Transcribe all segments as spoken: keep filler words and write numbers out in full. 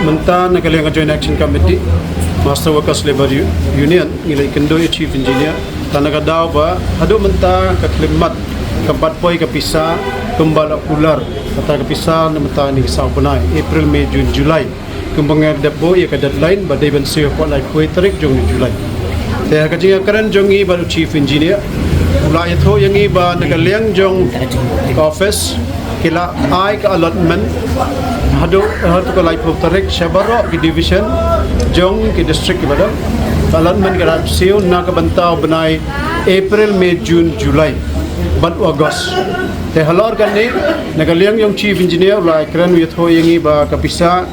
Mynta na ka liang ka Joint Action Committee, Master Workers Labour U-, Union, ngi la ïakynduh ïa u Chief Engineer. Te na ka daw ba haduh mynta ka khyllipmat kam pat poi ka pisa kumba la kular. Kata ka pisa na mynta kine ki saw bnai, April, May, June, July. Kumba nga dep buh ïa ka deadline ba dei ban siew hapoh laiphew tarik jong u July. Te ha ka jingïakren jong ngi bad u Chief Engineer, u la ïathuh ïa ngi ba na ka liang jong ka office ki la ai ka allotment haduh, haduh ka laiphew tarik sha baroh ki division jong ki district kiba don. Ka allotment ka la siew na ka bynta u bnai April, May, June, July bad u August. Te halor kane, na ka liang jong u Chief Engineer u la ïakren, u ïathuh ïa ngi ba ka pisa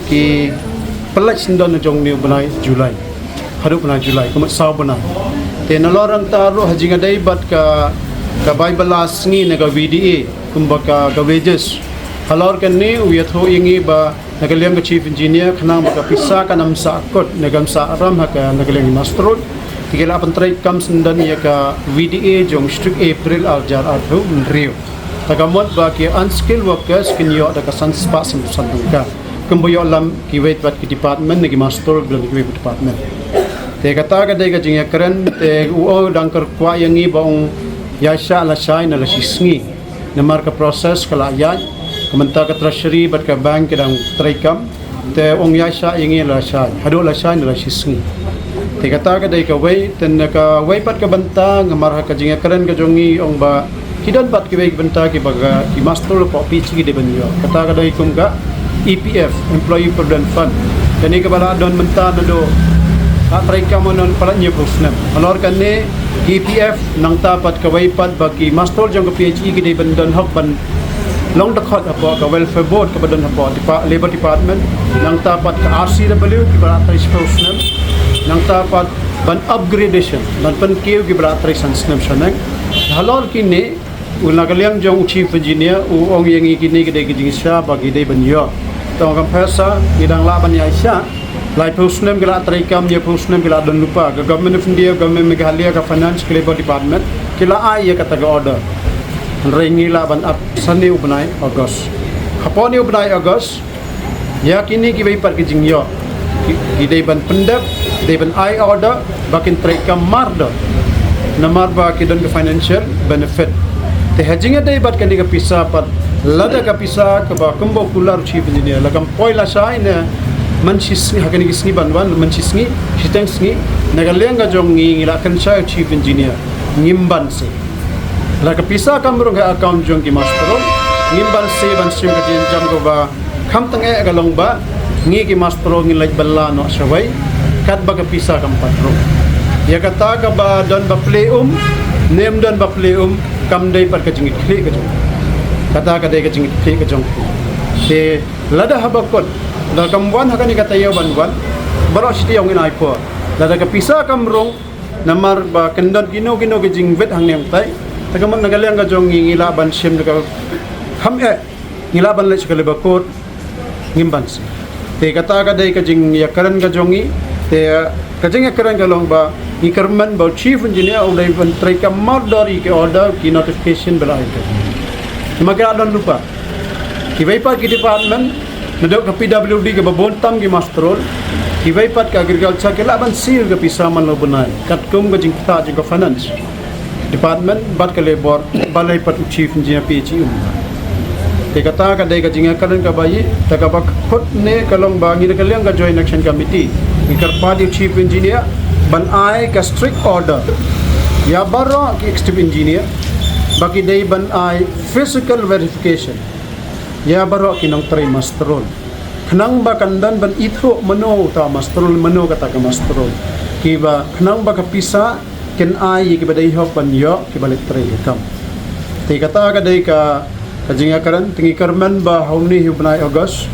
ki pyllait syndon na jong une u bnai July. Haduh bnai July, ka mut saw bnai. Te nalor nangta ruh ha jingïadei bad ka, ka bai bylla sngi na ka V D A, kumba ka, ka wages. Halor kane u ïathuh ïa ngi ba na ka liang ka Chief Engineer, khnang ba ka pisa kan ym sah kut, ne kan ym sah ram ha ka, na ka liang ki master road, te ki la pyntreikam syndon ïa ka V D A jong u District April ar hajar arphew hynriew. Te ka mut ba ki unskilled workers kin ïoh da ka san spah san phew san tyngka. Kumba ïoh lam kiwei pat ki department ne ki master road, kiwei pat department. Te kata ka dei ka jingïakren, te u ong u dang kyrpad ïa ngi ba un ïaishah lashai ne lashisngi. Namar ka process ka la ïaid, ka mynta ka treasury bad ka bank ki dang treikam. Te un ïaishah ïa ngi lashai, haduh lashai ne lashisngi. Te kata ka dei kawei, te na kawei pat ka bynta, namar ha ka jingïakren ka jong ngi ong ba ki don pat kiwei ki bynta kiba ka, ki master road hapoh P H E ki dei ban ïoh. Kata ka dei kum ka E P F, Employee Provident Fund. Kane kaba la don mynta naduh la treikam, ong, palat hynñiewphew snem. Halor kane E P F, nangta pat kawei pat ba ki master road jong ka P H E ki dei ban don hok ban long dkhot hapoh ka Welfare Board kaba don hapoh Depa-, Labour Department. Nangta pat ka R C W kiba la trei shiphew snem. Nangta pat ban upgradation, ban pynkiew kiba la trei san snem shaneng. Halor kine, u na ka liang jong u Chief Engineer, u ong ïa ngi kine ki dei ki jingshah ba ki dei ban ïoh. Te ong, kam pher sa, ngi dang lah ban ïaishah. Laiphew snem ki la treikam, hynñiewphew snem ki la don lypa. Ka Government of India, Government Meghalaya, ka Finance, ka Labour Department, ki la ai ïa kata ka order. Hynrei ngi lah ban ap san u bnai August. Hapoh u bnai August, ïa kine kiwei pat ki jingïoh, ki, ki dei ban pyndep, ki dei ban ai order ba kin treikam mar dor. Namar ba ki don ka financial benefit. Te ha jingïadei bad kane ka pisa pat, lada ka pisa kaba kumba u kular u Chief Engineer la kam poi lashai ne mynshisngi, ha kine ki sngi ban wan, mynshisngi, shiteng sngi, na ka liang ka jong ngi, ngi la kynshai u Chief Engineer, ngim banse. Lada ka pisa kam rung ha account jong ki master road, ngim banse ban shim ka jingjynjar kaba kham tyngeh, ka long ba ngi ki master road ngin leit bylla noh shawei katba ka pisa kam pat rung. Ïa kata kaba don ba plie um ne ym don ba plie um, kam dei pat ka jingkitkhlieh ka jong, kata ka dei ka jingkitkhlieh ka jong. Te lada haba kut, lada kam wan ha kane ka taïew ban wan, baroh shi taïew ngin ai por. Lada ka pisa kam rung, namar ba kan don kino kino ki jingwit hangne hangtai, te ka mut na ka liang ka jong ngi, ngi lah ban shim da ka kham eh, ngi lah ban leit sha ka Labour Court, ngim banse. Te kata ka dei ka jingïakren ka jong ngi. Te ka jingïakren ka long ba ngi kyrmen ba u Chief Engineer u dei ban treikam mar dor ïa ki order, ki notification ba la ai. Namar ki la don lypa. Kiwei pat ki department, naduh ka P W D kaba bun tam ki master road, kiwei pat ka Agriculture, ki lah ban siew ka pisa man la u bnai, katkum ka jingktah jong ka Finance Department bad ka Labour, balei pat u Chief Engineer P H E um. Te kata ka dei ka jingïakren kaba ïeit. Te kaba kut ne ka long ba ngi na ka liang ka Joint Action Committee ngi kyrpad ïa u Chief Engineer ban ai ka strict order ïa baroh ki Executive Engineer ba ki dei ban ai physical verification ïa baroh ki nongtrei master road, khnang ba kan don ban ithuh mano uta master road, mano kata ka master road, kiba khnang ba ka pisa kin ai ïa kiba dei hok ban ïoh, kiba leit trei ka kam. Te kata ka dei ka, Ka jingïakren, te ngi kyrmen ba ha une hi u bnai August,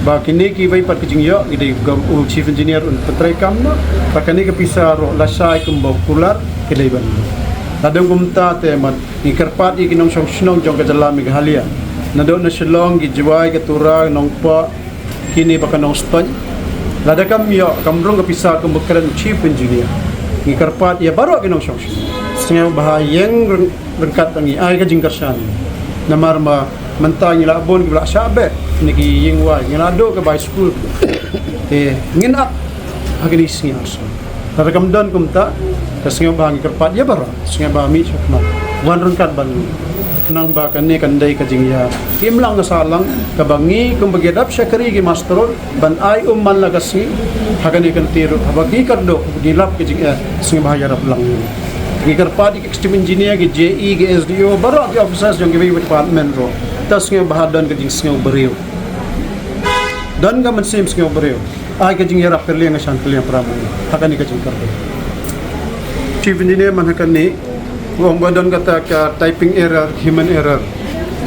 ba kine kiwei pat ki jingïoh, ki dei u Chief Engineer un pyntreikam noh, ba kane ka pisa ruh lashai kumba kular, ki dei ban. Lada ym kumta te mat, ngi kyrpad ïa ki nongshong shnong jong ka jylla Meghalaya. Naduh na Shillong, ki Jowai, ka Tura, Nongpoh, kine ba ka Nongstoiñ. Lada kam ïoh, kam rung ka pisa kumba kren u Chief Engineer. Ngi kyrpad ïa baroh ki nongshong shnong. Sngewbha ïeng ryng-, ryngkat bad ngi, ai ka jingkyrshan. Namar ma mynta ngi la bun kiba la shah beh na ki ïing wai, ngi la duh ka bai skul. Te ngin ap ha kine ki sngi ar sngi. Lada kam don kumta, te sngewbha ngi kyrpad ïa baroh, sngewbha mih sha khmat. Wan ryngkat bad ngi. Nang ba kane kan dei ka jingïa. Kim lang na sahlang, kaba ngi kumba ki dap shakri ki master roll, ban ai um man la ka sngi, ha kane ka kynti ruh, haba ki kyrduh, ki lap ka jingeh, sngewbha ïarap lang. Ngi kyrpad ïa ki executive engineer, ki J E, ki S D O, baroh ki officers jong kiwei ki department ruh. Te sngewbha don ka jingsngew briew. Don ka mynsiem sngew briew. Ai ka jingïarap kylliang ka shan kylliang para bangeit. Ha kane ka jingkyrduh. Chief Engineer, man ha kane, u ong ba don kata ka typing error, human error.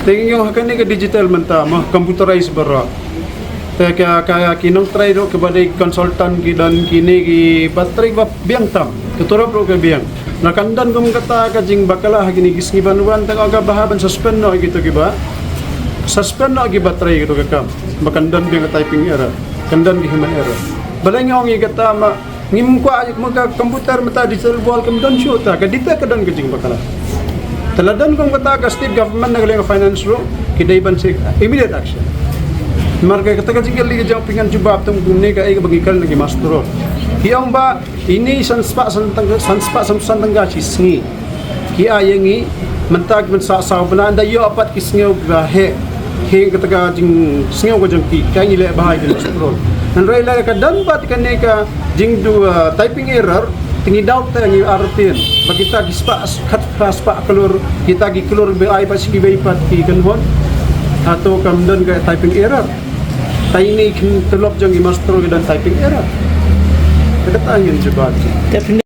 Te ngi ong ha kane ka digital mynta ma, computerized baroh. Te ka, ka, ki nongtrei ruh kiba dei consultant ki don kine kiba trei ba biang tam. Ka turap ruh ka biang. Lada kan don kum kata ka jingbakla ha kine ki sngi ban wan, te ka bha ban suspend noh ïa kito kiba. Suspend noh kiba trei kito ka kam. Ba kan don biang ka typing error. Kan don ki human error. Balei ngi ong ïa kata ma, ngim kwah ïa ka computer mynta digital world kam don shuh ta, ka dei ta ka don ka jingbakla. Te lada don kum kata ka state government na ka liang ka finance ruh, ki dei ban take immediate action. Namar ka kata ka jingkylli ka jong pyngan jubab tang kumne kaei kaba ngi kren na ki master roll. Ki ong ba ine san spah san tyng-, san spah san tyngka shi sngi. Ki ai ïa ngi, mynta ki ban sah saw bnai, ynda ïoh pat ki sngew kiba heh. Heh kata ka jingsngew ka jong ki, ka ngi leh bha ïa ki master roll. Hynrei lada ka don pat kane ka jingdu, ah, typing error, te ngi daw te ngi artin. Ba kita ki spah, khatphra spah klur, kita ki klur ba ai pat sha kiwei pat ki kynhun. Hato kam don ka typing error. Te ine ki tulop jong ki master roll ki don typing error. Te kata ngin jubab.